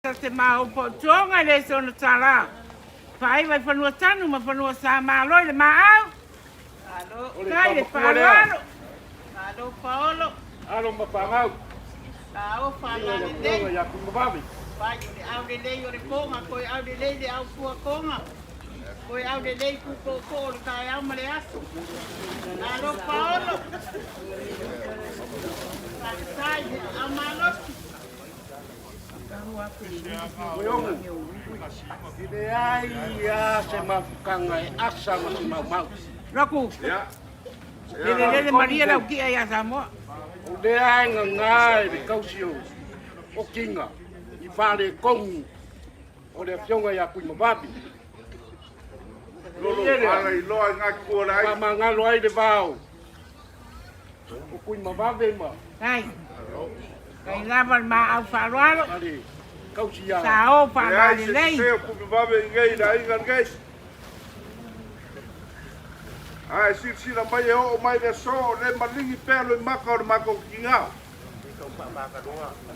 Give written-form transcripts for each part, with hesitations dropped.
Te maopo o Tuonga e le se ona tala. Faaiva i fanua tanu ma fanua sa malo i le maau. Tai le faaaloalo. Malo Paolo. Alo ma fanau. Sao faalalelei. Ia Tuimavave. Fai o le aulelei o le koga, koe aulelei le aufua koga. Koe aulelei kukooko o le taeao ma le aso. Malo Paolo. Faafetai le aao malosi. E leai lava se mafutaga e asa ma se maumau. Loku, lele lele malie lau kia ia Samoa. O lea e gaga i le kausi o Kinga i faaletonu o le afioga ia Tuimavave. Lolo ala iloa i ngā kua le ai. Faamagalo ai le vao o Tuimavave ma. Ai. Kai lava le maau faaaloalo. Ma le kausi ia. Sa o faalalelei. Leai se sese o Tuimavave i nei le aiga lenei. Ae silasila mai e oo mai le aso o le maligi pea loimaka o le matou tigao.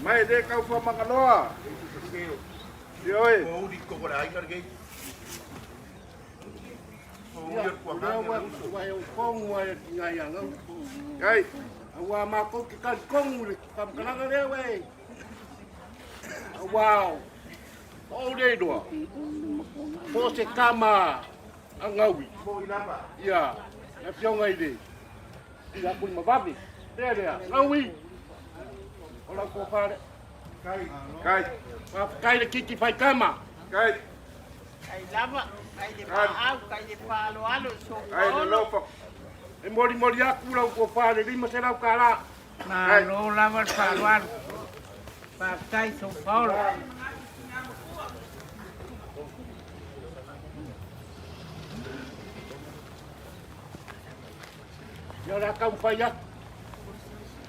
Mai le tau faamagaloa. Ioe. Kai. Aua matou te talitonu i le faamatalaga lea uē. Aua o ou le iloa po o se tama a Gaui ia le afioga i le ia Tuimavave. Lea lea, Gaui, o lau tofa lea. Kai. Faafetai le kiki faitama. Kai. Kai lava, kai le paau, kai le faaaloalo i sou Kai le paolo. lofa. E molimoli atu lau tofa i le $500. Malo lava le faaaloalo. Faafetai sou paolo. Ia o le a taumafai atu.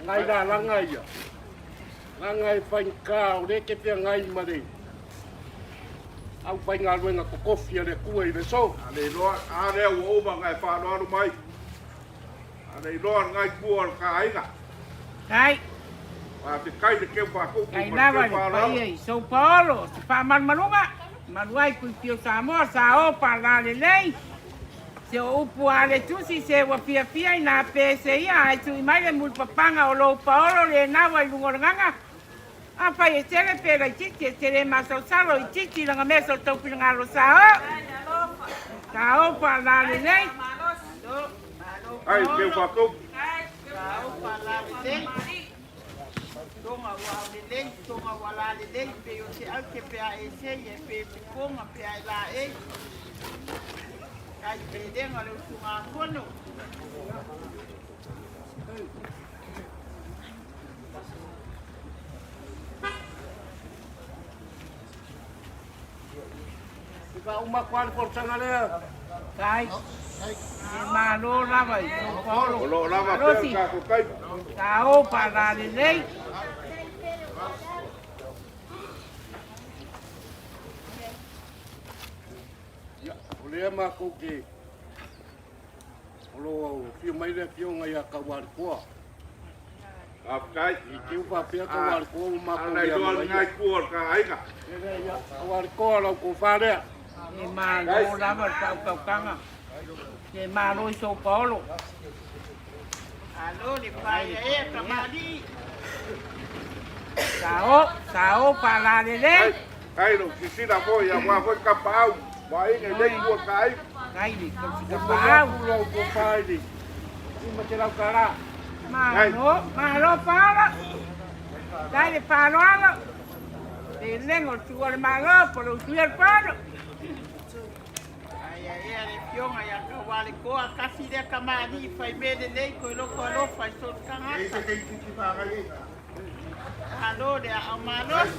Ngai lalaga ia. Laga e faigata o lea e te feagai ma le aufaigaluega totofi a le Atua i le aso. A le iloa, a lea ua uma ona e faaaloalo mai. A le iloa lena itu o le ta aiga. Tai. Faafetai le keu faatupu Tai ma le lava keu le faaaloalo. paia i Sou Paolo, se faamalumaluga, malu ai Kuipio Samoa, sa o faalalelei. Se o upu a le tusi se ua fiafia ina pe se ia ae tui mai le mulipapaga o lou paolo le naua i luga o le gaga. Afai e tele pe laitiiti e tele masalosalo itiiti laga mea so tou finagalo sa o. Sa o faalalelei. Ai, keu faatupu. Sa o faalalelei. Tonga ua aulelei, tonga ua lalelei, pe o se au ke pe a e sei e pe se konga pe a e la ei. Kai pelenga o le usugafono. E faauma atu lava le folasaga lea. Tai. E malo lava i sou paolo. O lo o lava pea le tatou taimi. Sa o faalalelei. Ia, o lea matou te o lo o afio mai le afioga ia Kaualikoa. Faafetai. I te u faapea Kaualikoa ua matou Ana le iloa amanaia. lena itu o le ta aiga. Ia, Kaualikoa lau tofa lea. E malo lava le faautautaga. E malo i sou paolo. Alo le paia ea tamalii. Sa o, sa o faalalelei. Kai, kai lou sisila foi aua foi tapaau ma aiga i le itu o le ta aiga. Tai le tausi E momoli tapaau. atu lau tofa i le $500. Malo, malo paolo. Tai le faaaloalo. Le lengo o le tua o le malo, po o le usuia le paolo. Aia ea le afioga ia Kaualekoa, kasi lea tamalii fai mea lelei koe loko alofa i so o se tagata. Malo le aao malosi.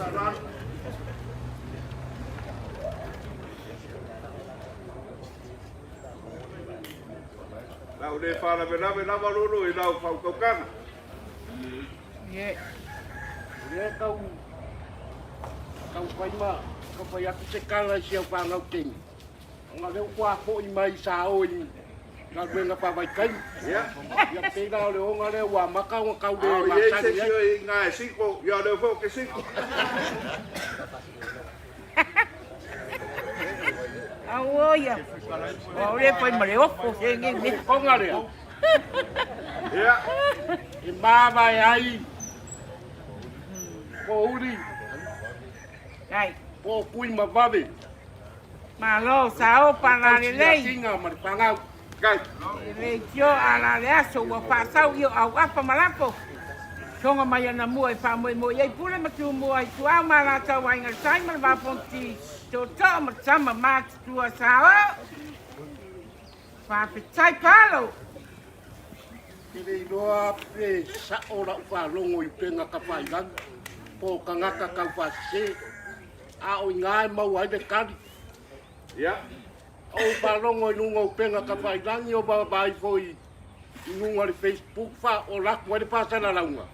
Lau le faalavelave lava lolo i lau faautautaga. Ie. O lea tau tau fai ma tau fai atu se tala i si au fanau teine. Ona lea ua toafo'i mai i Saoa i galuega faavaitaimi. Ia. Ia pei la o le ona lea ua amata ona tau A le o i ai se masani isi ai. o i ina e siko, ia o lea foi ou te siko. ia. O le fai ma le ofo se nge me. Konga lea. Ia. E mavae ai po o Uli Ai. po o Kui ma Vave. Malo sao pa la le lei. Tausiakiga ma le fagau. Kai. E le tio a la le aso ua faasau i o auafa ma lafo. Toga mai ana mua e faamoemoe i ai Pule ma Tumua i Tuao ma Alataua Aiga i le Tai ma le Vaa o Fonoti, Tootoo ma Tama Matutua Sao. Faafetai Paalo. Te le iloa pe sa'o la'u faalogo i upega tafailagi po o tagata taufaasese, a o iga e maua ai le tali. Ia. Ou faalogo i luga o upega tafailagi o vaavaai foi i luga o le Facebook faaola atu ai le faasalalauga.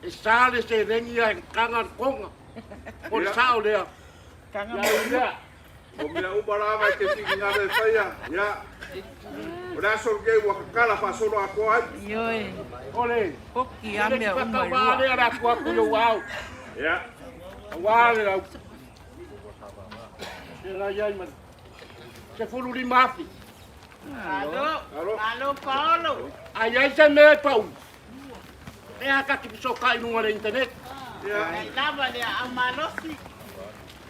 E sa le seleni ae taga le toga. O le sao lea. Taga Ia ai lea. O mea uma lava e te finagalo e faia. Ia. O le aso lenei ua tatala faasolo atoa ai. Ioe. O le Poki a le mea uma e tipatauvaa lua. lea le atu atu i ou ao. Ia. Aua le lau. Feagai ai ma le 15,000. Malo, Alo. malo Paolo. A i ai se mea e pau. E a kaki pisoka i luga o le internet. Ia. Ai lava le au malosi.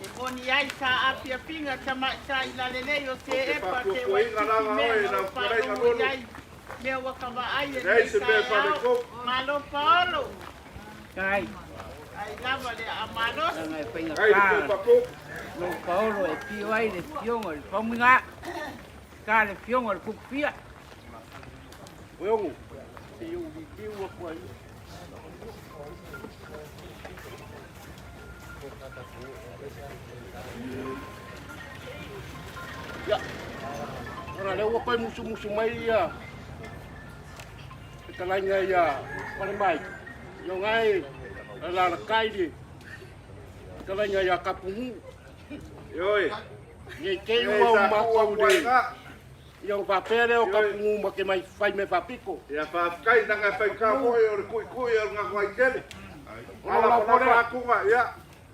E moni ai sa afiafiga tamaʻitai lalelei o se epa te faafuafuaina waititi lava mea oe na lau ou fetalaiga faalogo Lolo. i ai mea ua ka vaai e Leai lenei se mea e taeao. faaletonu. Malo Paolo. Ai. Ai lava le au malosi. Langa e Kai le faigata. papo. Lo Paolo e pio ai le fioga o le Faumuiga. Ka le fioga o le Kukufia. Oe ogo. Se i ou liliu atu ai. Ia. Ona lea ua toe musumusu mai ia fetalaiga ia Falemai. Ia ona e alalatai le fetalaiga ia Kapugu. Ioe. Nei te i Ei ua o sa tuu matou atu le ai iga. Ia ona faapea lea o Kapugu ma te mai fai mea faapito. Ia faafetai leaga e faigata foi o le tuitui o le gagua tele. O lau lafo Alafalafa lea. atuga. Ia.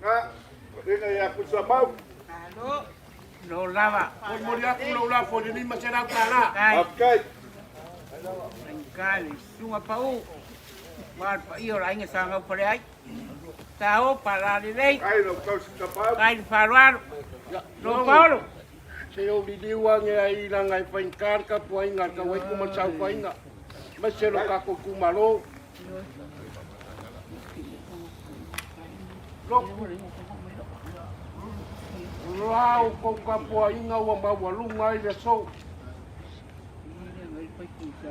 Ga. Ina ia Tuisamau. Malo. Lo lava. Molimoli atu lou lafo i le $500. Ai. Faafetai. Ka le suga pau. Ma le paia o le aiga sa gaufale ai. Sao pa la lelei. Kai lau tausi tapau. Kai le faaaloalo. Ia, Lo Paolo. Se ou liliu age ai laga e faigata le tapuaiga a le tauaiku ma le saofaiga. Aemaise lo tatou itumalo. Loku. La outou tapuaiga ua maualuga ai le aso.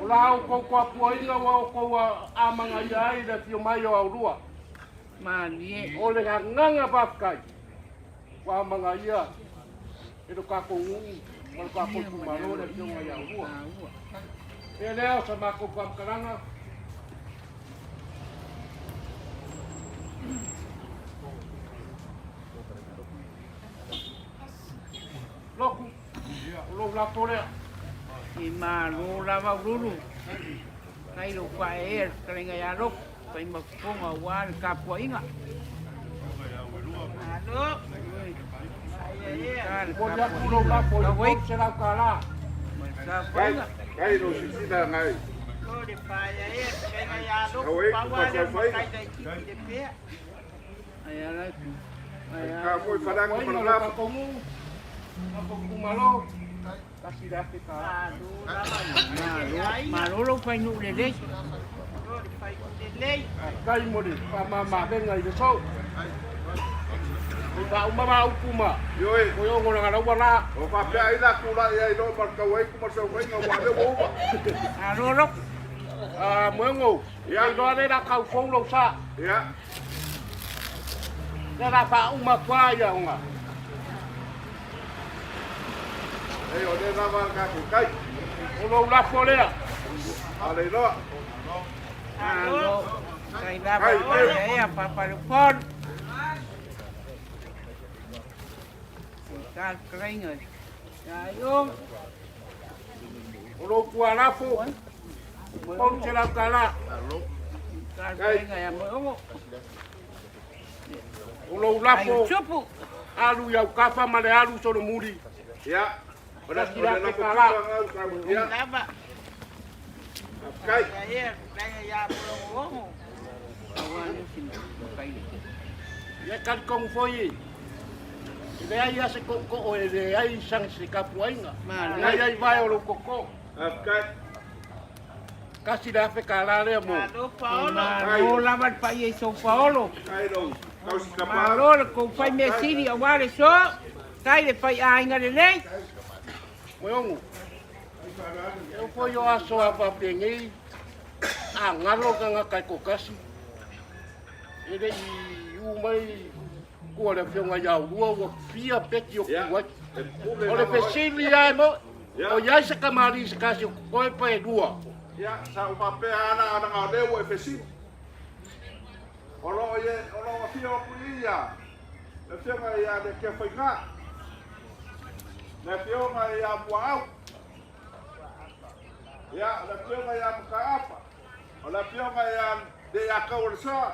O la outou tapuaiga ua outou amagaia ai le afio mai o Aulua. Malie. O le agaga faafetai ua amagaia e lo tatou nuu ma lo tatou itumalo le afioga ia Aulua. Pea lea o sa matou faamatalaga. Loku, o lou lafo lea. E malo lava ululu. Kai lou faaeaea le fetalaiga ia Loku. Fai ma fofoga aua le tapuaiga. Malo. Ai ai. Ka le Momoli atu lou lafo i le tapuaiga. $300. Ma le Kai. saofaiga. Kai lau sisina ngai. Lo le paia e fetalaiga ia Loku Tauaiku pau ma lava le saofaiga. matai laitiiti le pea. Ai ala. Ai Ka ala. foi falaga Tapuaiga lo malagafa. tatou nuu, tatou itumalo, $1,000. Malo lava le Malo, aiga. malo lou fainuu lelei. Lo le fainuu lelei. Faafetai mo le faamamaavega i le aso. E faauma la upu ma Ioe. moe ogo laga laua la. O faapea ai la tulai ai loa ma le tauaiku ma le saofaiga aua o lea ua uma. Malo Loku. Ah, Moego, Ia. ia iloa lea la tau fou lou sa. Ia. Lea la faauma atu ia ona. Ei o lea lava le tatou tai. O lou lafo lea. A le iloa. Malo. Kai lava Kai, paeaea papa le polu. Ka le fetalaiga ia Ioga. O lou tualafo, $300. Ka le fetalaiga ia Moeogo. O lou Ai o lafo, tupu. alu i autafa ma le alu solomuli. Ia, o le o le lafo tupa gau, ia. Lava. Kai. Ia, ia, ia, polongo. Ia talitonu foi e leai lava se tootoo e leai sana se tapuaiga. Leai ai vae o lou tootoo. Faafetai. Tasi le afe kālā lea mo. Malo Paolo. Malo lava le paia i sou paolo. Kai lou tausi kapa. Malo le kou fai mea sili aua le so. Tai le fai aiga lelei. Moeogo. E oo foi o aso a faapenei a galo le tagata e toatasi. E le i u mai tua le afioga ia Aulua ua fia peki o Ia. ku ai. E pule O le lava oe. fesili lava e moe, Ia. o i ai se kamali'i se tasi o totoe pe lua. Ia, sa ou faapea lava na ona o lea ua e fesili. O lo o ie, o lo o afio atu i i ia le afioga ia Lekeafaiga, le afioga ia Muaau, ia, le afioga ia Makaapa, o le afioga ia Leiakaualesa.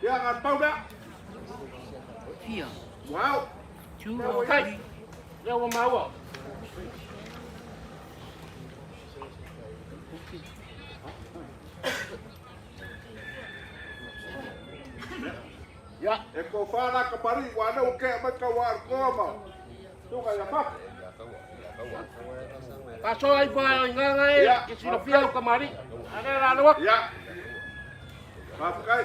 Ia, na o le pau lea. Fia. Muaau. Two, Lea ua i Kai, ai. lea ua maua. Ia, E tofa la kamali'i aua o lea ua tea mai tauaa i le toa ma susuga ia Fata. faasoa ifo ae o igaga e Ia, ke silafia au kamali'i. A lea la alo atu. Ia, faafetai.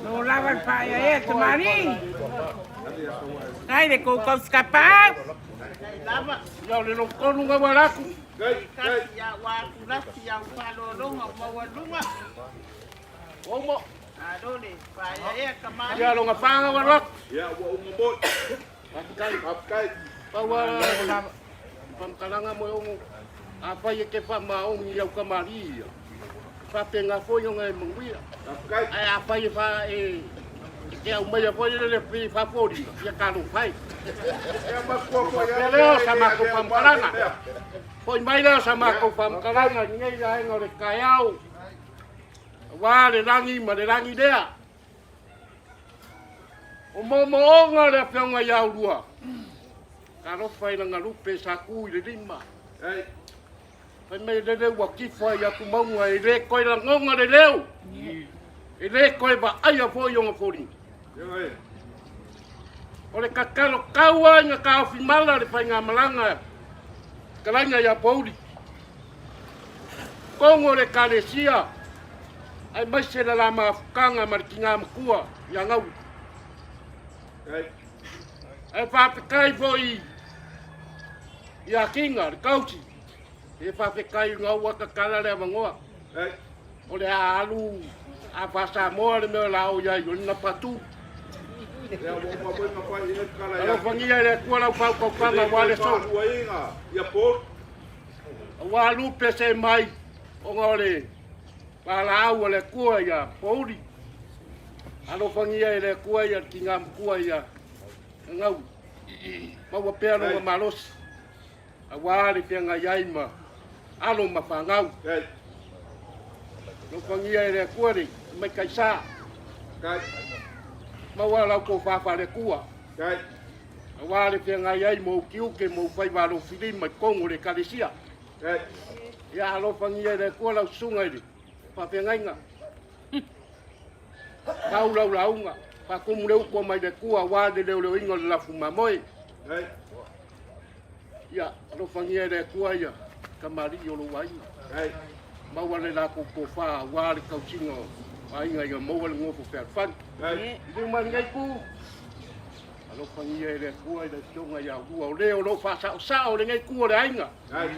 Lo lava le paia e tamari. Tai le kou tausikapa. Lava. Ia o le lotonu gau ala atu. Kai, kai. Kasi ia wa kulasi ia ufalologa maualuga. Ua uma. Malo le paeaea kamali'i. Ia loga fa gau alo atu. Ia, ua uma moi. Faafetai. Faafetai. Pau lava faamatalaga Moeogo, afai e te faamaoni i au kamali'i ia, faapena foi ona e manuia. Faafetai. Ae afai e fa e e te aumaia foi le le faafoliga, ia talofa e. Ia matua foi Faapea au lea o e sa le matou avea uma le faamatalaga. mea. Foi mai lea o sa Ia, matou faamatalaga i lenei vaega o le taeao, aua le lagi ma le lagi lea. O moomooga le afioga ia Aulua, talofa i lana lupe sa tu i le lima. Ei, Fai mai lele ua tifa i atumauga e le toe lagona le leo, e le toe vaaia foi ona foliga. ioe. O le tatalo taua ina taofi mala le faigamalaga fetalaiga ia Pouli, totonu o le Ekalesia aemaise le la mafutaga ma le tina matua ia Gauli. Ei, Ae faafetai foi ia Kinga, le tausi, e faafetai ina ua tatala le avanoa. Ei. O le a alu a faa-Samoa le mea o le a oo i ai, o le napa tu. Lea ua uma foi ona fai i ai le tala ia Kinga. Alofagia e le Atua lau E faautautaga le aua toe le aso. faaluaina ia Paul. Aua lupe se mai ona o le valaau a le Atua ia pouli. Alofagia e le Atua ia le tiga matua ia Gagauli. Maua pea lona Ei. malosi aua le feagai ai ma alo ma fanau. Ei, Alofagia e le Atua le maitaisa. kai, Maua lau tofa faale-Atua kai. aua le feagai ai ma ou tiute ma ou faiva alofilima i totonu o le Ekalesia. Ei, Ia alofagia e le Atua lau susuga i le faafeagaiga. Pau lau lauga, faatumu le utu mai le Atua aua le leoleoina o le lafu mamoe. Ei, Ia alofagia e le Atua ia kamali'i o lou aiga. Ei. Maua le latou tofa aua le tausiga o aiga ia maua le nofo fealofani. Ei. Liliu mai lenei itu, alofagia e le Atua i le afioga ia Aulua, o le o lo o faasaosao lenei itu o le aiga. Ei.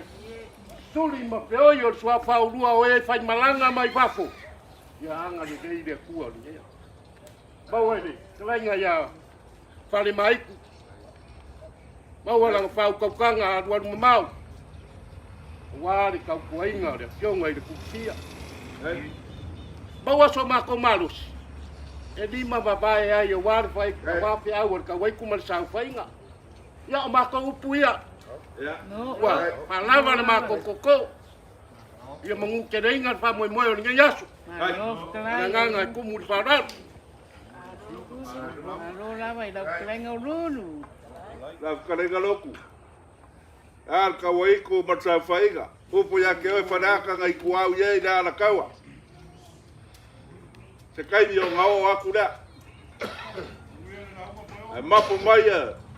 Suli ma feoi o le suafa Aulua o e faimalaga mai fafo. Ia agalelei le Atua o lenei. Maua i le fetalaiga ia Falemaiku. Maua lana faautautaga alualu mamao. Aua le tautuaina o le afioga i le Kulufia. Ei. Maua so matou malosi e lima vavae ai aua le fai Ei. aua feau a le tauaiku ma le saofaiga. Ia o matou upu ia Ia. ua faalava le matou koko. Ia manuteleiga le faamoemoe o lenei aso. Malo Le agaga e tumu i le faaaloalo. Malo lava i lau fetalaiga o Lulu. Lau fetalaiga Loku. A le Kauaiku ma le saofaiga. Upu ia te oe Faleata na ituau i ai le Alataua. Se taimi ona oo atu lea. Ae mapu mai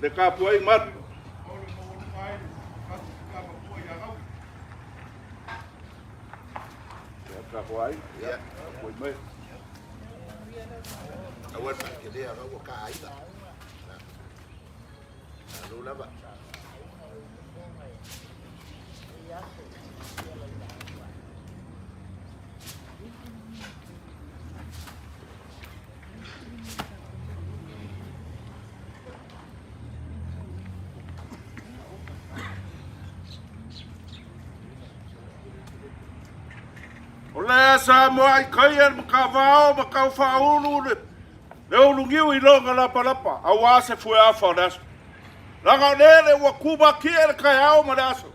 le tapuaiga malu. Ia tapuai, ia tapuai mai. Aua le faakelea ua ka aiga. Malo lava. O lea Samoa i kai e le Matavao ma Taufaaulu le Le ulugiu i lona lapalapa, aua se fueafa o le aso. Leaga o lele ua tumatie le taeao ma le aso.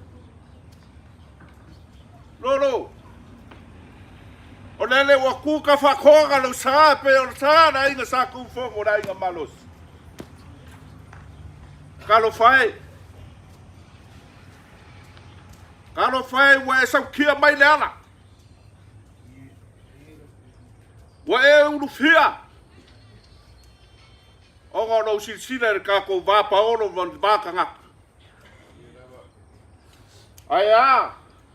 Lolo, o lele ua tu tafatoaga lou sa e pei o le sa le aiga Sa Tuifono le aiga malosi. Talofa e, talofa e ua e sautia mai le ala. Ua e ulufia ona o lou silasila i le tatou va paolo ma le va tagata. Ae a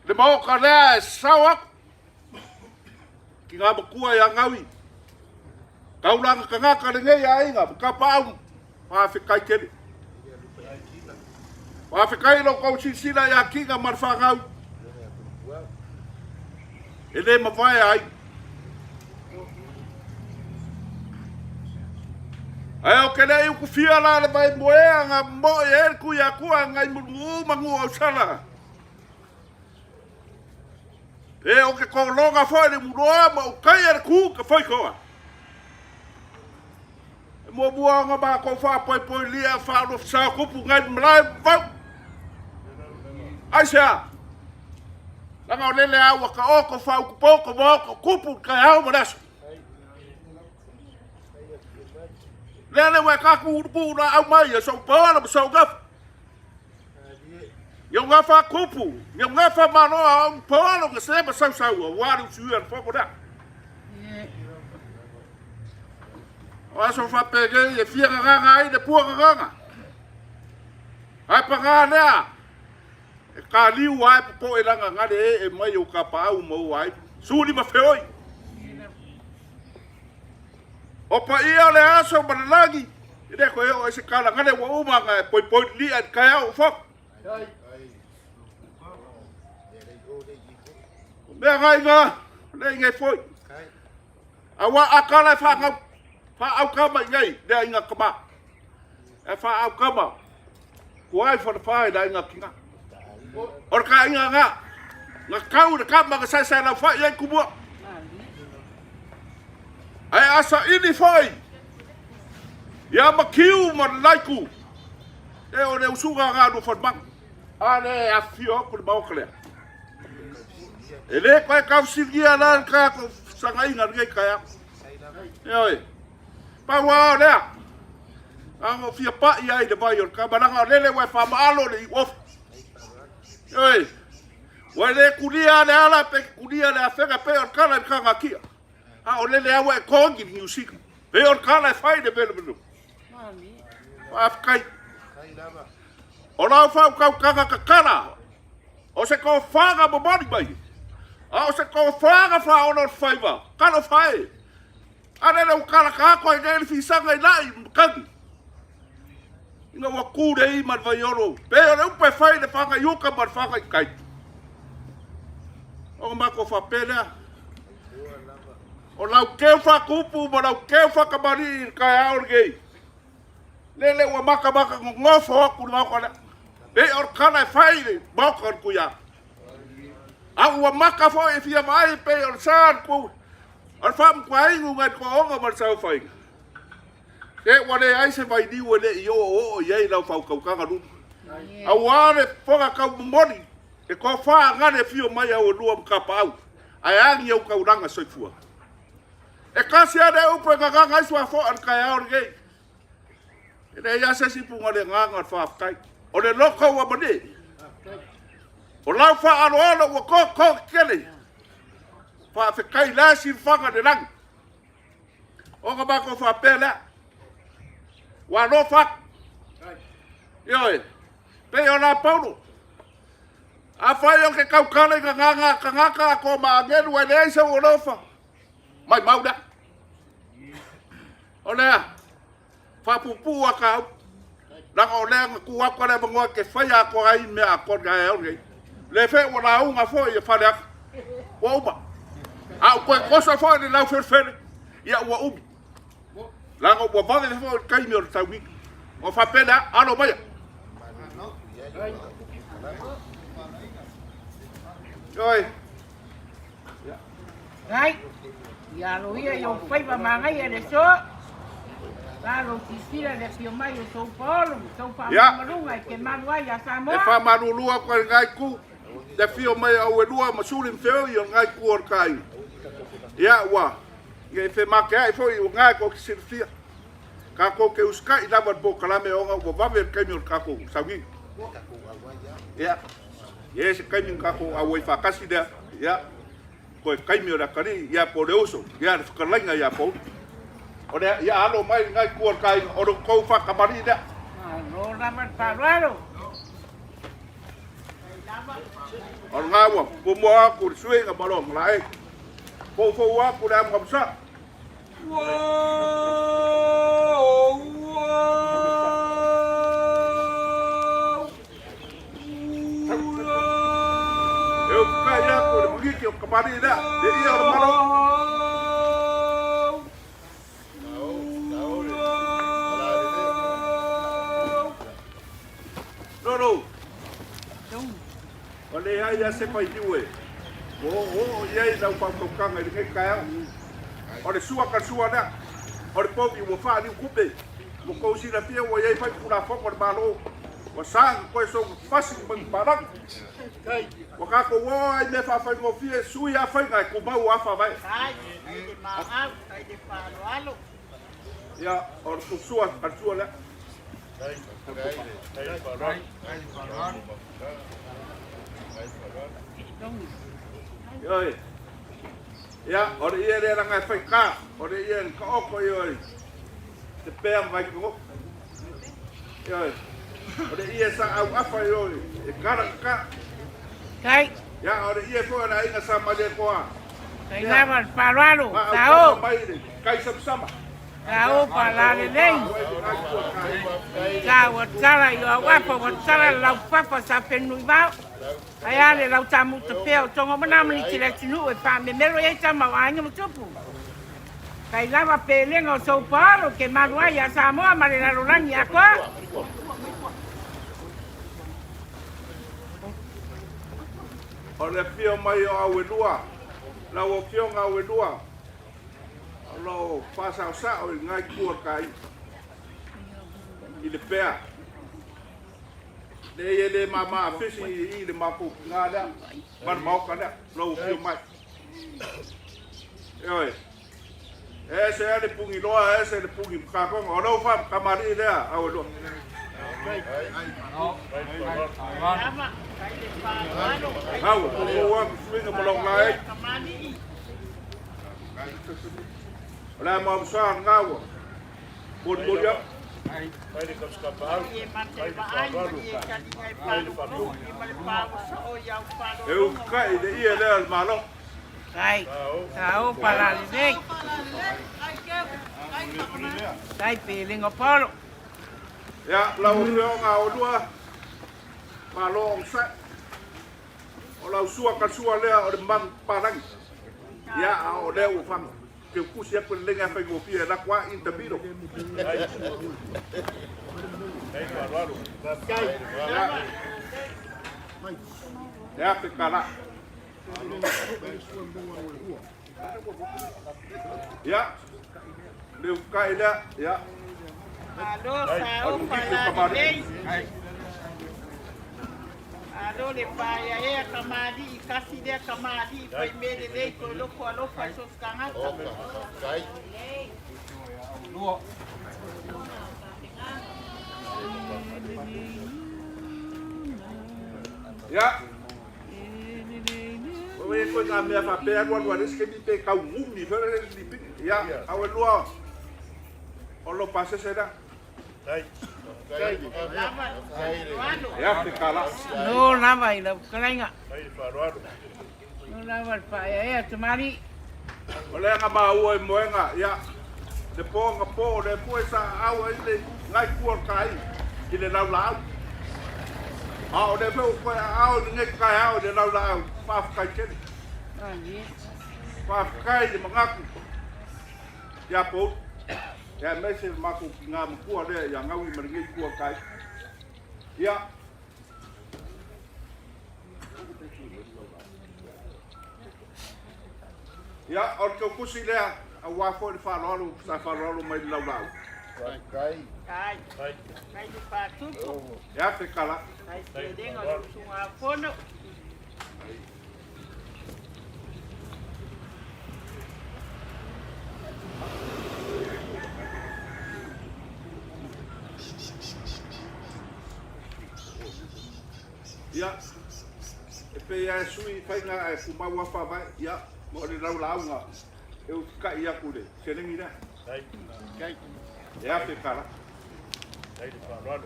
le maota lea e sao atu ki ngā matua ia Gaui. Taulaga tagata lenei aiga ma tapaau faafetai tele. Faafetai i lo tou silasila ia Kina ma le fanau. E le mavae ai. Ae o ke le i ukufia la le vai moea nga moe e le kui akua ngai mulumuu ma ngu ausala. E o ke kologa foi le muloa ma ukai e le ku ka foi koa. E muamua ona matou faapoipoilia faaalofisaokupu ngai le malae vau. Aisea? Leaga o lele a ua taoto faautupoto ma oko kupu i taeao ma le aso. Lea le ua e taku laau mai e sou paola ma sou gafa. Ia gafa kupu, ia gafa maloa au paola ma se ma sausaua, ua le usuia le fono lea. O aso faapenei e fia gagaga ai le pua gagaga. Ae paga lea, e kaliu ae popoe laga gale ee mai o kapaau ma o ai. Suli ma feoi. O paia o le aso ma le lagi, e le koe oo ai se kala gale ua uma nga e poipoi lilia i le taeao o fono. O mea ngai nga, le ingai foi. Aua a kala e whaangau, whaaukama i nei, lea inga kama. E whaaukama, kua ai whanawha i la inga kinga. O le ka inga nga, nga kau le kama nga sai lau whai ai kumua. Ai asa ini whai, ia makiu ma laiku, e o le usuga nga no whanmanga. A le awhio aku le maoka lea. E le koe kausiligia la le ka sangaiga lenei taeao. Ioe. Pau lava o lea, a fia pai ai i le vai o le kama, leaga o lele ua e faamaalo le iuofa. Ioe. Ua le kulia le ala pe kulia le afega pe o le kala i le kagakia. A o lele lava ua e kogi i Niu Sila. Pe o le kala e fai le mea le Faafetai. O lau faautautaga tatala, o se tofaga momoli mai, a o se tofaga faaola o le faiva, talofa e! A lele ua talata atu ai nei le fisaga i lai ma matagi, ina ua tu le i ma le vaiolo, pei o le upu e fai i le faga i uka ma le faga i tai. Ona matou faapea lea, o lau keu faatupu ma lau keu faakamalii i le taeao lenei, Lele ua matamata nonofo atu le maota lea. Pei o le tala e fai i le maota o le Tuiaana. A ua maka foi e fia vaai pei o le sa le tu o le faamutuainu nai le toaoga ma le saofaiga. Se ua leai se vailiu e le i oooo i ai lau faautautaga lulu. Aua le fofoga tau momoli. E tofa gale fio mai au lua ma kapaau. Ae agi au kaulanga soifua. E kasi a le upu e gagaga ai suafoa le taeao lenei. E leai lava se isi puga o le agaga o le faafetai. O le loko ua malie. O lau faaaloalo ua koko tetele. Faafetai la silafaga le lagi. Ona matou faapea lea. Ua alofa atu. Ioe. Pei o la Paulo. Afai o ke tautala i gagaga a tagata a ko ma agelu e leai sou alofa, maimau lea. O lea, faapupuu a ka upu. Leaga o lea na tu atu le avanoa e te faia atoa ai mea atoa le taeao lenei. Le fe ua lauga foi e Faleata. Ua uma. A ua toe toso foi le laufelefele, ia ua umi. Leaga ua vave foi le taimi o le tauiga. Ua faapea lea, alo maia. Oi. Ai, ia aloia i ou faiva magaia le aso. Lalo sisila le afio mai o sou paolo, sou faamalumaluga e te malu ai ia Samoa. E faamalulu atu ai lenei itu, le afio mai o Auelua ma Suli ma Feoi o lenei itu o le taaiga. Ia, ua ne i femateai foi ua na e tou te silafia. Tatou te usitai lava i le polokalame ona ua vave le taimi o le tatou sauniga. Ia, e i ai se taimi na tatou auai faatasi lea, ia, toe taimi o le atalii, ia, po o le uso, ia, le fetalaiga ia Pauli. O lea, ia alo mai lena itu o le taaiga, o lo outou faatamalii lea. Malo lava le faaaloalo. O lena ua muamua atu le suiga ma lona laei. Foufou atu le amuamusa. E utukai atu le magiki o kamali'i lea, le ia o le Malo. Lolo. Ua leai lava se failiu e ua oooo i ai lau faautautaga i lenei taeao. O le sua ka sua lea, o le povi ua faaliu tupe. Ua tou silafia ua i ai foi Tulafono a le Malo ua saga toe soona fasi mai papalagi. Ua tatou oo lava i mea faafaigofie, sui lava faiga e tumau lava faavae. Ia, o le sua ka sua lea. Ioe. Ia, o le ie lea laga e faigata, o le ie na taoto ioe, te pea ma Vaitogo. Ioe. O le ie sa auafa ioe, e kala kaka. Kai. Ia, o le ie foi o le aiga sa Malietoa. Kai lava le faaaloalo, sa o. Mai le kai samasama. Sa o faalalelei. Sa ua tala i o auafa, ua tala le laufafa sa fenunuivao. Ae a le lau tamuta pea o Tonga Manamani le atunuu e faamemelo i ai tama o aiga ma tupu. Kai lava pelega o sou paolo ke malu ai ia Samoa ma le lalolagi atoa. O le afio mai o Auelua, lau Afioga Auelua, o lo o faasaosao i lena itu o le taaiga, i le pea. Leai e le mama afisi i le matou tina lea ma le maota lea, lou afio mai. Ioe. E ese lava le puniloa, e ese le puni matatoga. O lou faamatamalii lea, Auelua. Au, o atu suiga ma lou laei. O le a maosa lena ua molimoli atu. E utukai le ie lea o le Malo. Kai, sa o palalelei. Kai pelega paolo. Ia, lau Afioga Aolua, malo onosai. O lau sua ka sua lea o le manu papalagi. Ia, a o lea ua fana teutusi atu le lega faigofie e lako a in the middle. Ia, te kala. Ia, le ukai lea, ia. Malo sa o falalelei. Malo le paeaea kamali'i kasi lea kamali'i fai mea lelei toe loko alofa i so o se tagata. Ia. O e koe ngā mea whapea alu alu a le isi taimi pe kau ngumi fai le lipini. Ia, au e lua o lo pasese la. E afe ka la. No lava i lau fetalaiga. No lava le faaeaea tamali. O le aga maua i moega, ia, le po nga po, le pue sa au ai le ngai kua o le kai i le lau laau. A o le feu koe a au i le ngai kai au i le lau laau, whawhakai tele. Whawhakai le mangaku. Ia pou. Ia aemaise le matou tina matua lea ia Gaui ma lenei itu o tai. Ia. Ia, o le tautusi lea, aua foi le faaaloalo sa faaaloalo mai le laulaau. Faafetai. Kai. Kai le faatupu. Ia te kala. Kai pelega o le usugafono. Ia, e pei lava e sui i faiga ae tumau lava faavae, ia, ma o le laulauga e utikai atu i le seleni lea. E $1,000.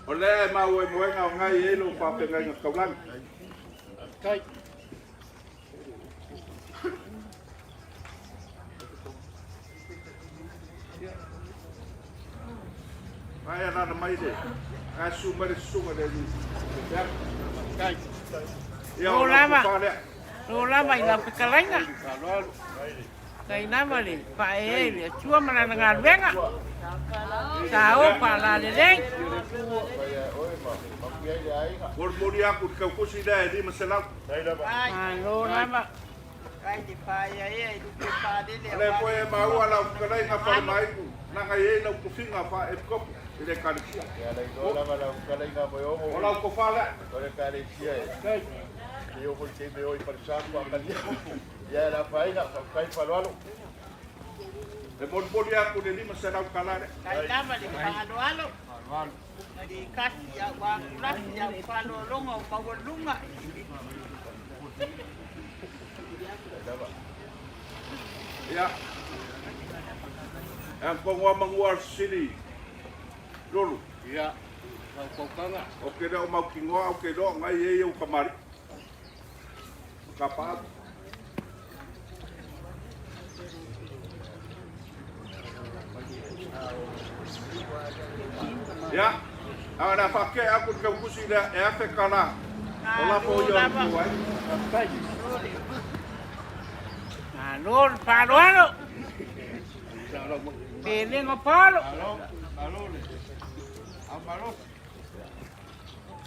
O lea e maua i moega o ngai e ai lou faafeagaiga taulagi. Ai alala mai le ae susu mai le susuga le alii. Ia o lau tofa lea. Lo lava i lau fetalaiga. Tai lava le faaee i le Atua ma lana galuega. Sa o faalalelei. Molimoli aku i le tautusi lea e 500. Malo lava. O lea foi e maua lau fetalaiga Falemaitu, leaga e i ai lau tofiga faa-epikopo i le Ekalesia. O lau tofa lea. E molimoli atu le 500 tala lea. Ia. E ang kongoa mangua sili. Lulu. Ia. Lau paukanga. O ke leo mau kingoa o ke loa ngai e iau kamari. Ka paa. Ia. A na whake aku te kaukusi lea e afe kala. O la po ia o le ai. Malo le faaaloalo. Pelega paalo.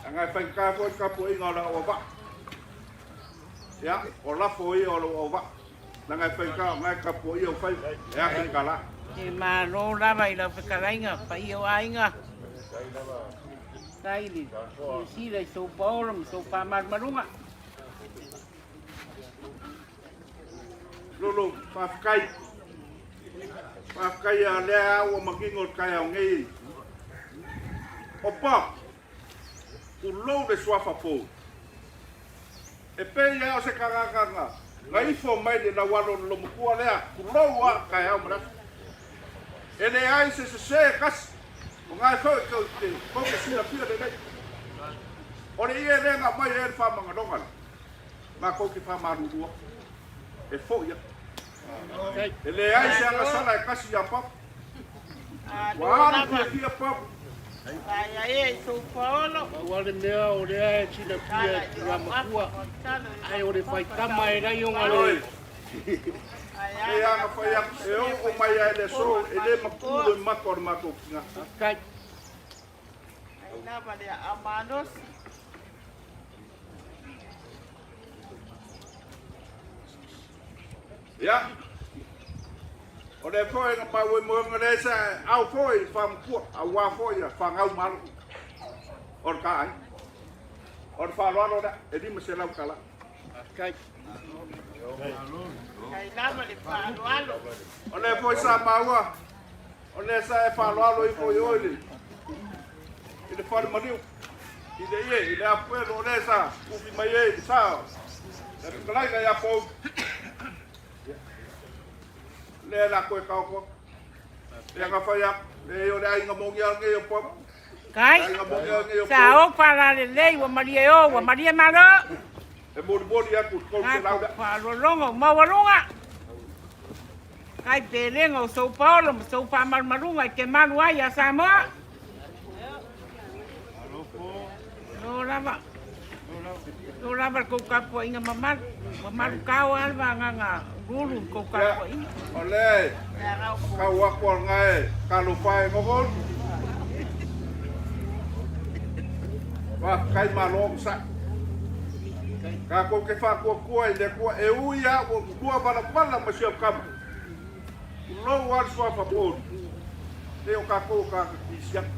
Anga e whaikā foi ka puainga o la o vaa. Ia, o lafo ia o lou auvaa. Leaga e faigata o na e tapuaia ou faiva, e afe tala. E malo lava i lau fetalaiga paia o aiga. Tai le silasila i sou paolo ma sou faamalumaluga. Lolo, faafetai. Faafetai a lea ua manino le taeao nei. Opa, tulou le suafa fou. E pei lava o se tagata na na ifo mai le laualo o le lomatua lea, tulou lava taeao ma le aso. E leai se sese e tasi, o na e foi tou te tou te silafia lelei. O le ie lea na aumai ai le faamagaloga lea, matou te faamalulu atu, e foi atu. E leai se agasala e tasi ia Papu. Ua alu fiafia Papu. Pau lava le mea o lea e silafia e Tulamakua, ae o le faitama e lai ona le. E ana fai atu, e oo mai lava i le aso, e le matuu le mata o le matou tina. Faafetai. Ia, o lea foi na faamoemoega lea sa ao foi i le faamatua, aua foi a fanau ma alo o le ta aiga. O le faaaloalo lea, e $500 tala. Faafetai lava le faaaloalo. O lea foi sa maua, o lea sa e faaaloalo ifo i o i le i le fale maliu, i le ie, i le afuelo, o lea sa ufi mai ai i le sa o le fetalaiga ia Pou. Lea la koe taoto atu. Lea na fai atu, leai o le aiga moni lava lenei o Pou. Kai, Aiga moni lava lenei o sa Pou. o faalalelei ua malie o, ua malie malo. E molimoli atu i le 300 Tatou lea. faalologo maualuga. Kai pelega o sou paolo ma sou faamalumaluga i te malu ai ia Samoa. Lo lava. Lo lava le kou tapuaiga mamalu. Ua malutao lava le vagaga lulu i le kou Ia, tapuaiga. o lea e tau atu a lena e talofa e nofo. Faafetai malo onosai. Tatou te faatuatua i le Atua e ui lava ua lua valavala ma si au tama. Tulou lava le suafa pouli. E o tatou o tagata kerisiano.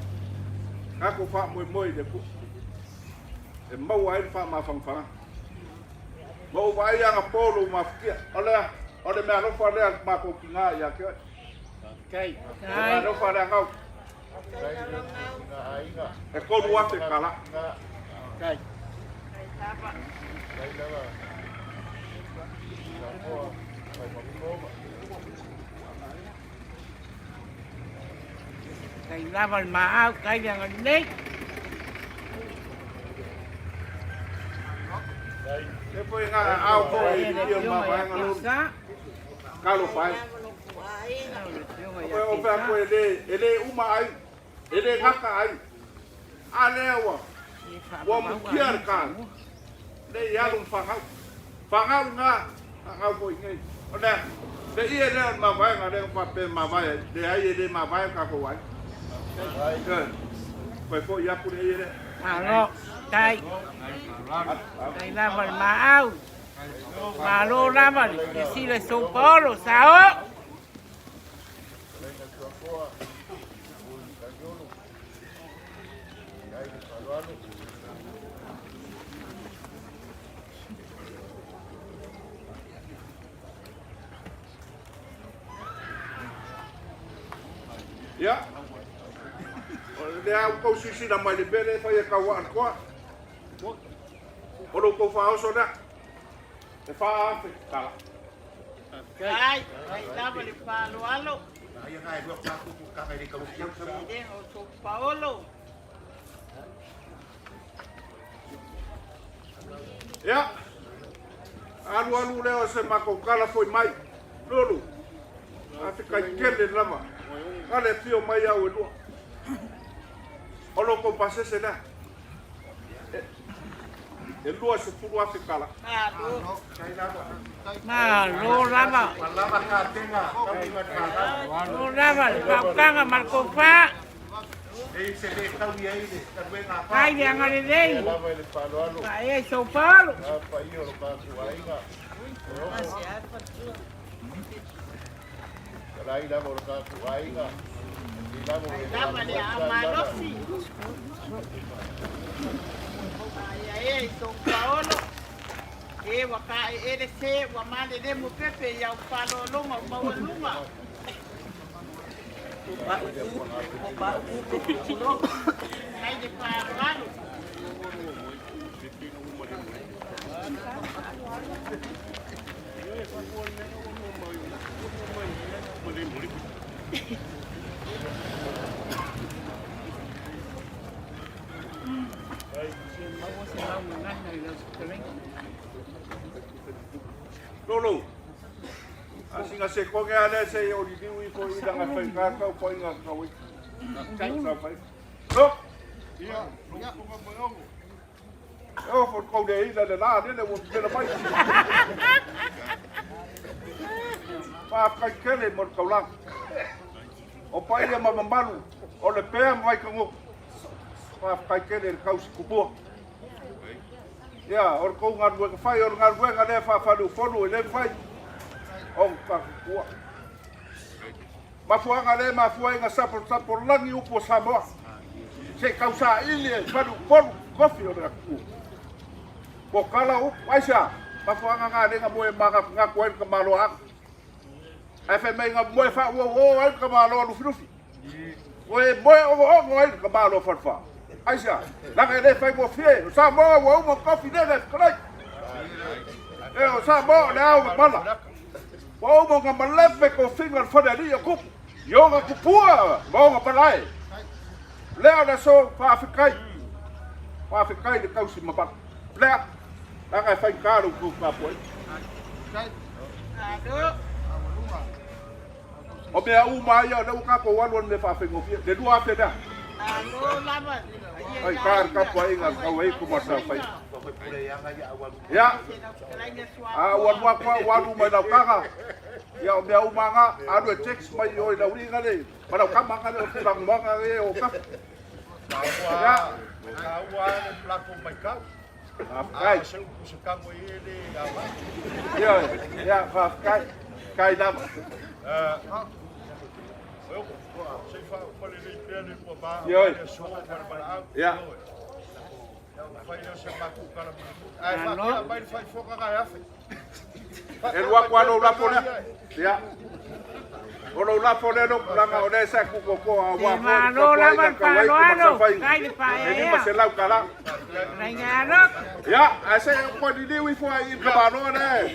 Tatou faamoemoe i le Atua e maua ai le faamafanafanaga. Ma ou vaai anapo lou mafatia. O le a? O le meaalofa lea a le matou tina ia te oe. Faafetai. O le meaalofa lea Gau. E $3,000 tala. Faafetai. Kai lava le maau, kai le agalelei. E foi ngā ao foi i Le le afioga ia mavaega lolu. Kesa. Talofa ai. Le afioga O ia o fea Kesa. koe e le, e le uma ai, e le gata ai. A lea ua, E ua faamamau mukia ai le kāne. Samoa. Le i alu ma fanau. Fanau ngā, fanau foi nei. O lea, le ie lea o le mavaega lea na faapea e mavae ai. Leai e le mavae o tatou aiga. Ioe. Toe foi atu le ie lea. Malo, tai. Tai lava le maau. Malo lava le silasila i São Paulo, sao. Ia, o lea ua tou silasila mai i le mea lea e fai e Tauaa le Toa. O lo outou faaoso lea, e $4,000 tala. Ai, ai lava le faaaloalo. E le o São Paulo. Ia, alualu lea o se matou tala foi mai. Lulu, faafetai tele lava. Ka le afio mai au e lua. O lo outou pasese lea. E $20,000 tala. Malo. Malo lava. Malo lava le faautaga ma le tofa. Kai le agalelei. Paea i São Paulo. Lava le amalosi. Aia e i São Paulo. E ua kaeele se ua malelemo pepe i au faalologa o maualuga. Mai le faaaloalo. Maua se mau gagana i lau fetalaiga. Lolo, a singa se konge a lea se i o liliu ifo i langa whai kākau pa inga kawai. Sa whai. No! Ia, lou tunga mai ogo. E o fo kou le ila le la lele ua pela mai. Faafetai tele mo le taulaga. O paia ma mamalu o Lepea ma Vaikagogo. Faafetai tele i le tausi tupua. Ia, o le tou galuega fai, o le galuega lea faafaleupolu e le mafai O ka kua. Mafuaaga lea e mafua ai ona saposapo lagi upu o Samoa. Se i tausaili e faleupolu tofi o le atunuu. Ua tala upu, aisea? Mafuaaga na lea na moe manatunatu ai le tamaloaaga. Ae fai mai na moe faauouo ai le tamaloa Lufilufi. Ua e moe ogoogo ai le tamaloa Falefa. Aisea? Leaga e le faigofie. O Samoa ua uma tofi lele e fetalai. E o Samoa o le ao mamala. Ua uma ona malepe tofiga o le falealii o Tupu i ona tupua ma ona malae. Lea o le aso faafetai, faafetai le tausi mamalu. Lea, leaga e faigata lo outou tapuaiga. O mea uma ia o lea ua tatou alu o le mea faafaigofie, le 2000 lea. Faigata le tapuaiga a le tauaitu ma le saofaiga. Ia, a ua alu atu au, ua alu mai lau taga. Ia, o mea uma na, alu e text mai i o i lau alii le, ma lau tama le o tulaga le o kafa. Ia. Taua le latou maitau. Faafetai. A se upu se tago i e le aoga. Ia, ia, faafetai. Kai lava. Se i faaupalelei pea le lua va Ioe. le aso ma le valaau. Ia. Fai lea o se matou tala mulimuli. Ae faatea mai le faifoga na e afe. E lua atu lava lou lafo lea. Ia. O lou lafo lea lou tulaga o lea sa e tutotoa aua foi le Malo lava tapuaiga le tau ai faaaloalo, ku kai le masafaina. E faaeaea. $500 tala. Laigalo. Ia, ae se i ou liliu ifo ai i le tamaloa lea.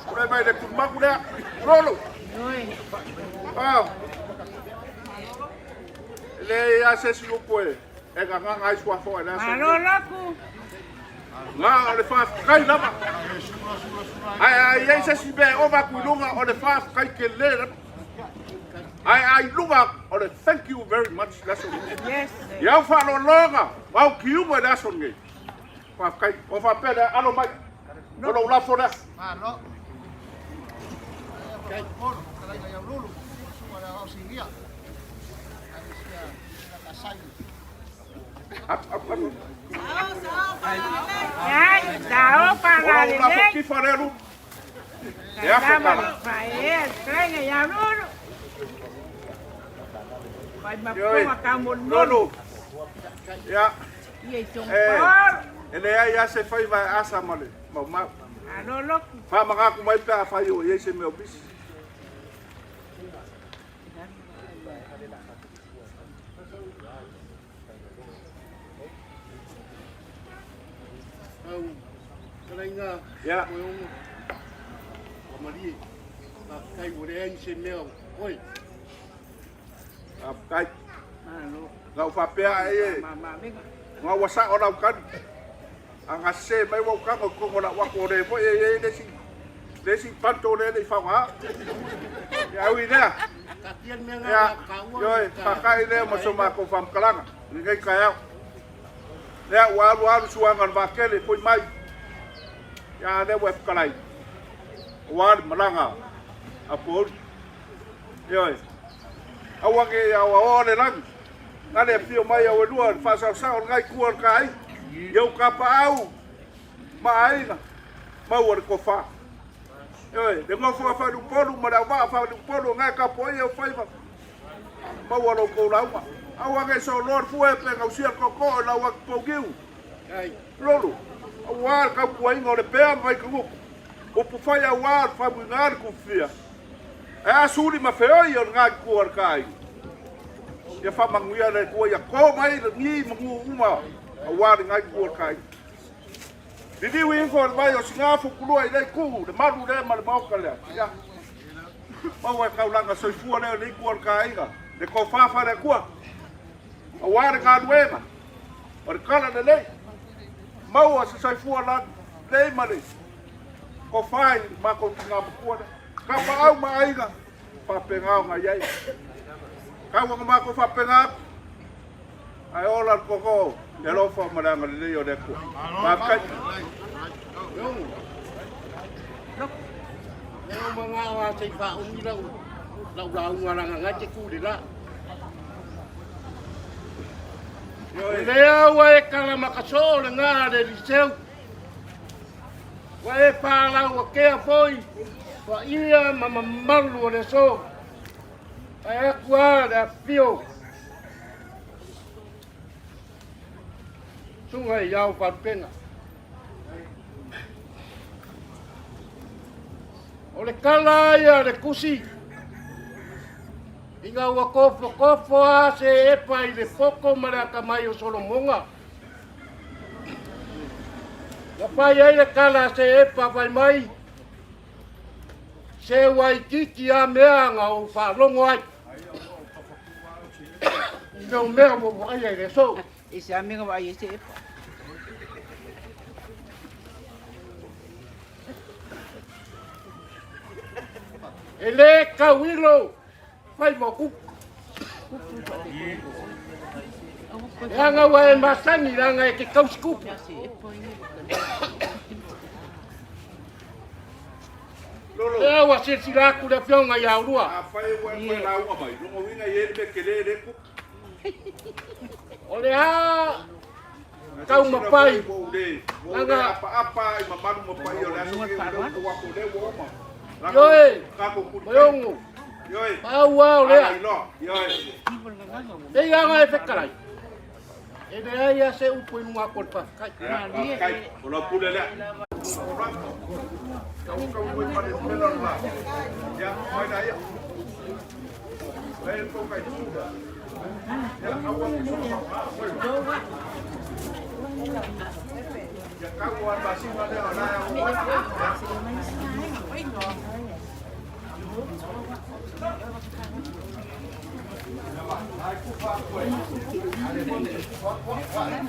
Tulai mai le tumagu lea. Lolo. Oi. Ah. E leai lava se isi upu e gagaga ai suafa o le aso Malo lenei. loku. Na o le faafetai lava. Ae a i ai se isi mea e ova atu i luga o le faafetai tele lava. Ae a i luga atu o le thank you very much le aso lenei. Yes. I au faaaloaloga ma au kiuga i le aso lenei. Faafetai. Ua faapea lea, alo mai. O lou lafo lea. Malo. Polo, kalaiga ia lulu, suga le au sinia. Ai sia Atu, atu, atu. Ai, sao O pa la lou lafo lelei. kifa lea lu. E afe Lava tala. le faaeaea, fetalaiga ia Lulu. Fai ma Ioe. poga taumolimoli. Lolo. Ia. Ia i toga E, paolo. e leai lava se faiva e asa ma le maumau. Malo loku. Faamagaku mai pe afai o i ai se mea o misi. Au, kalaiga Ia. moeogo. Ua malie. Faafetai ua leai se mea o oe. Faafetai. Malo. Na ou faapea ai e, Ma ma mega. na ua sao lau tali. A gase mai ua ou tago i totonu o lau ato o le foi e i ai le isi, le isi panto lea e le i faaaogaina. Ia ui i lea, Taatia le mea ia, na taua. ioe, faakai lea ma so matou faamatalaga i lenei taeao. Lea ua alu alu suaga o le vaatele foi mai. Ia a lea ua e fetalai. Aua le malaga a Pouli. Ioe. Aua ne i aoaoa le lagi. Na le afio mai au e lua le faasaosao o lenai itu o le taaiga. I ou tapaau ma aiga maua le tofa. Ioe, le nofo a Faleupolu ma le auvaa a Faleupolu o na e tapuaia ou faiva. Maua lo outou lauga. Aua ne i soloa le fue pe gausia le tootoo i lau atu pougiu. Lolo, aua le tautuaina o le pea ma Vaikagutu. Upu fai aua le famuiga le tufia. Ae a suli ma feoi o lena itu o le taaiga. Ia faamanuia le Atua ia to mai lagi ma nuu uma aua lena itu o le taaiga. Liliu ifo le vai o Sina futulua i lea itu, le malu lea ma le maota lea. Ia, maua e taulaga soifua lea o le itu o le taaiga, le tofa faale-Atua, aua le galuega o le tala lelei. Maua se soifua lelei ma le tofa i le matou tina matua lea. Tapaau ma aiga, faapena ona i ai. Tau ona matou faapena atu, ae ola le toto i le alofa ma le agalelei o le Atua. Faafetai. Leo mangao a se i faaumi lau lau lauga laga ngai te tu le la. Ioe. Lea ua e kala makasoo le ngā le liceu. Ua e pālau akea foi. Paia ma mamalu o le aso, ae atu lava le afifio Susuga i Ao Faalupega. O le tala ia a le tusi, ina ua tofotofo lava se epa i le poto ma le atamai o Solomona, na fai ai le tala a se epa fai mai, Se ua itiiti lava mea na ou faalogo ai i lou mea ua ou vaaia i le aso. I se amiga vaai ai se epa. E lē tauilo faiva o kupu. Leaga ua e masani leaga e te tausi kupu. Lea ua silasila atu le afioga ia Aulua. Afai ua e toe lauga mai, lona uiga e i ai le mea tele lea e tupu. O le a taumafai leaga Ioe, Moeogo, pau lava o lea. Pei lava ona e fetalai, e leai lava se upu i luga atu o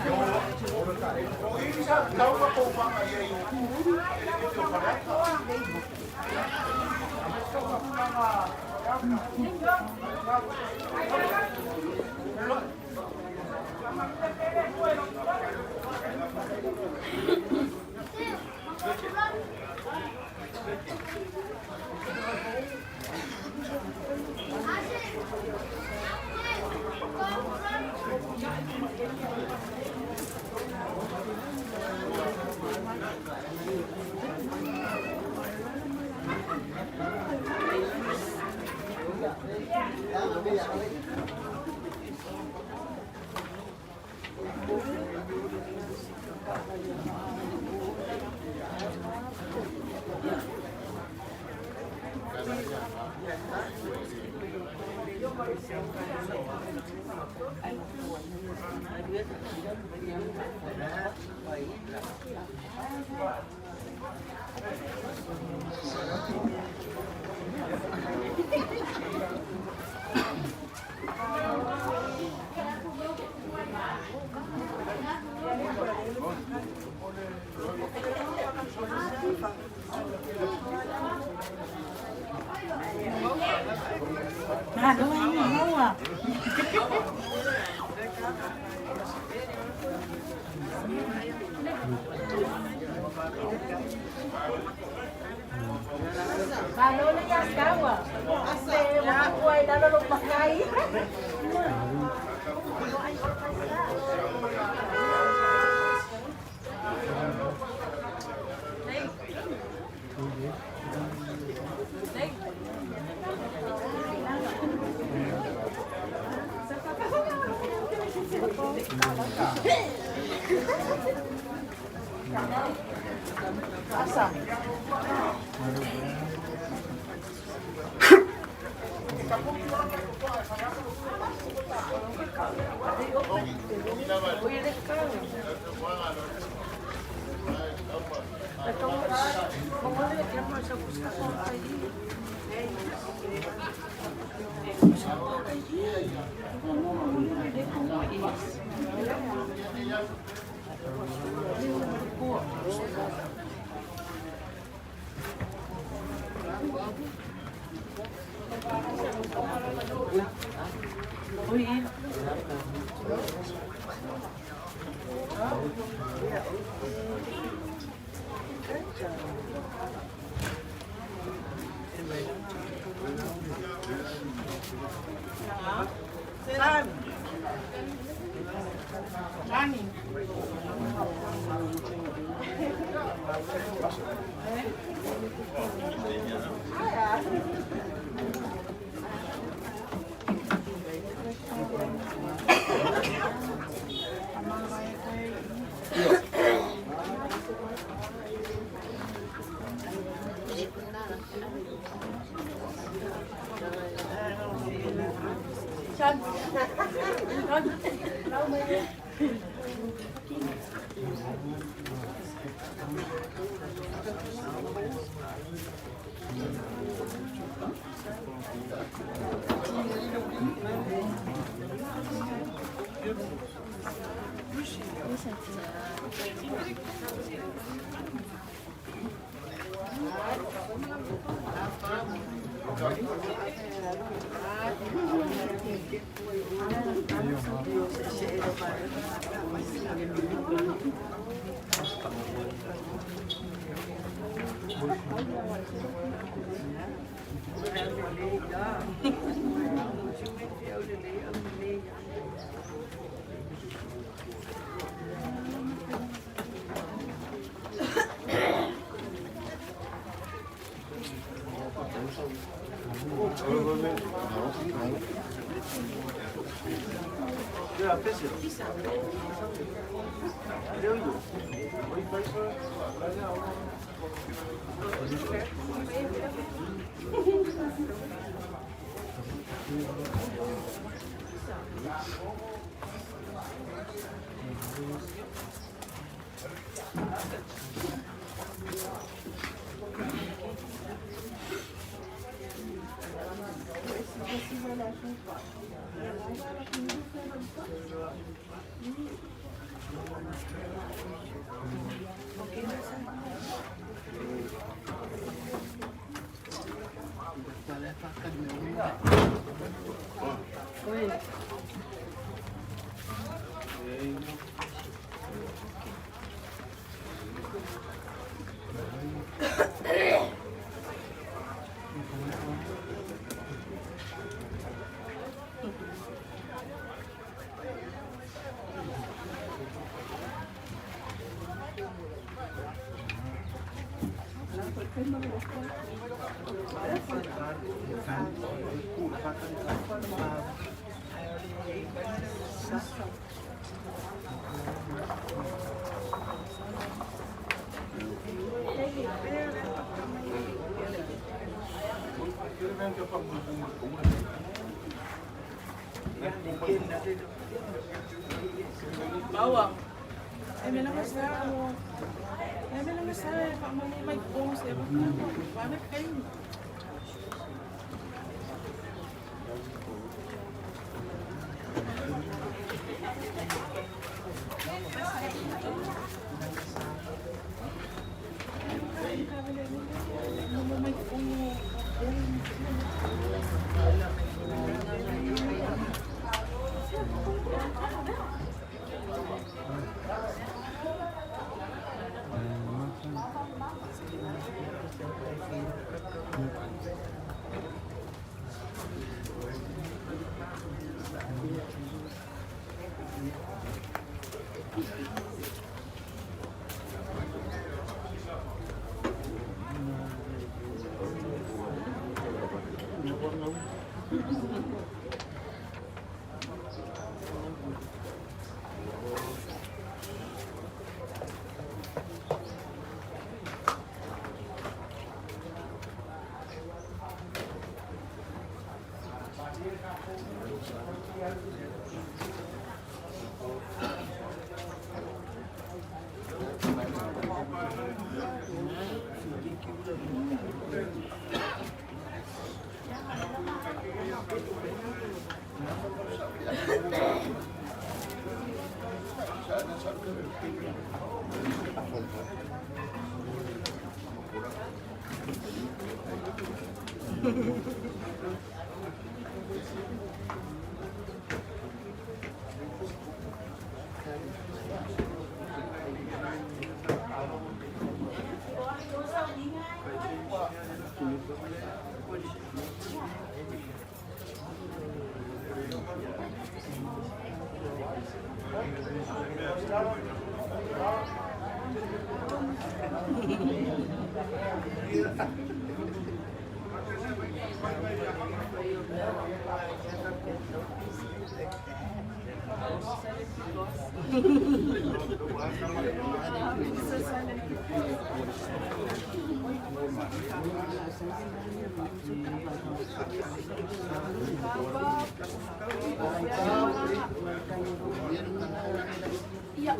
le faafetai. Papa. Ia.